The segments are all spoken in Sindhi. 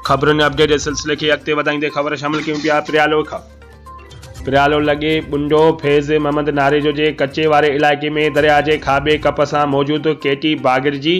خبرن ۽ اپڊيٽ جي سلسلي کي اڳتي وڌائيندي خبر شامل ڪيون پيا پريالو کان. پريالو لڳي ٻنڊو فيض محمد ناريجو جي ڪچي واري علائقي ۾ درياهه جي کاٻي ڪپ سان موجود ڪيٽي باگڙجي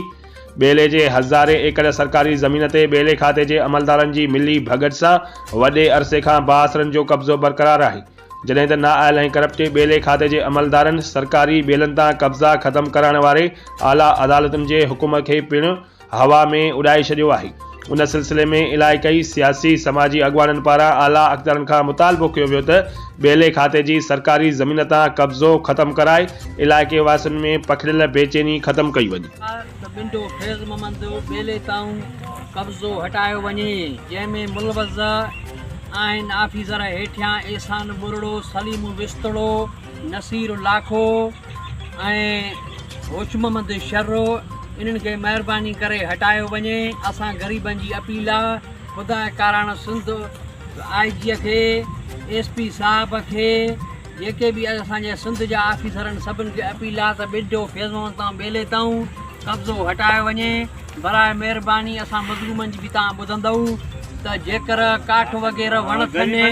ٻيلي جي هزارين ايڪڙ سرڪاري زمين تي ٻيلي کاتي جي عملدارن جي ملي ڀڳت سان وڏي عرصي کان بااثرن جو قبضو برقرار آهي جڏهن ته نااهل ۽ ڪرپٽ ٻيلي کاتي جي عملدارن سرڪاري ٻيلن تان قبضا ختم ڪرائڻ واري اعليٰ عدالتن جي حڪم کي پڻ هوا ۾ اڏائي ڇڏيو آهي. ان سلسلي ۾ علائقائي سياسي سماجي اڳواڻن پاران اعليٰ اختيارن کان مطالبو ڪيو ويو ته ٻيلي کاتي جي سرڪاري زمين تان قبضو ختم ڪرائي علائقي واسين ۾ پکڙيل بيچيني ختم ڪئي وڃي. ته ٻنڊو فيض محمد ٻيلي تان قبضو هٽايو وڃي جنهن ۾ ملوث آهن آفيسر هيٺيان احسان ٻرڙو، سليم وسطڙو، نصير لاکو ۽ هوش محمد شر انهن کي مهرباني ڪري هٽايو وڃي اسان غريبن جي اپيل آ خدا ڪاراڻ سنڌ آء جي کي ايس پي صاحب کي جيڪي به اسان جي سنڌ جا آفيسر آهن سڀن کي اپيل آ ته ٻنڊو فيض محمد تان ٻيلي تان قبضو هٽايو وڃي براء مهرباني اسان مظلومن جي به تان ٻڌندؤ ته جيڪر ڪاٺ وغيره وڻ ٿڃي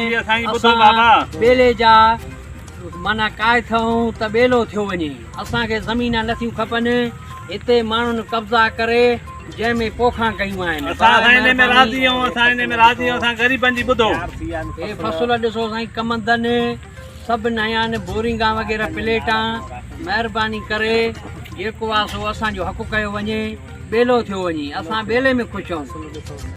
اسان ٻيلي جا معنيٰ ڪاهه ٿئون ته ٻيلو ٿيو وڃي. اسان کي زمينان نٿيون کپن. هتي ماڻهن قبضا ڪري جنهن ۾ پوکان ڪيون آهن. براء مهرباني هي فصل ڏسو سائين ڪمندن سڀ نيا آهن بورنگان وغيره پليٽان مهرباني ڪري جيڪو آ سو اسان جو حق ڪيو وڃي ٻيلو ٿيو وڃي اسان ٻيلي ۾ خوش آهيون.